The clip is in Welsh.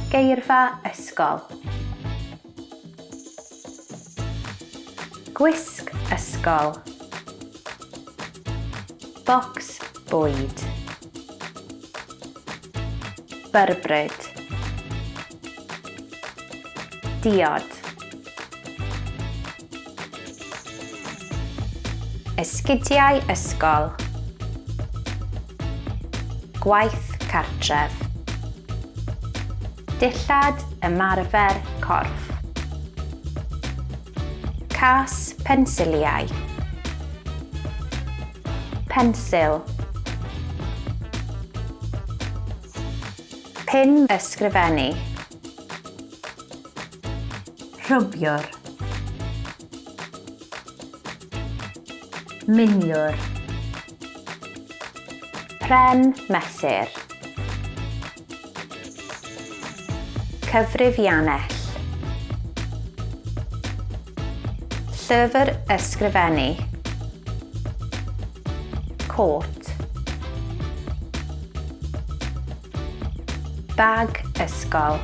Geirfa ysgol. Gwisg ysgol. Bocs bwyd. Byrbryd. Diod. Esgidiau ysgol. Gwaith cartref. Dillad ymarfer corff. Cas pensiliau. Pensil. Pin ysgrifennu. Rhwbiwr. Miniwr. Pren mesur. Cyfrifiannell. Llyfr ysgrifennu. Côt. Bag ysgol.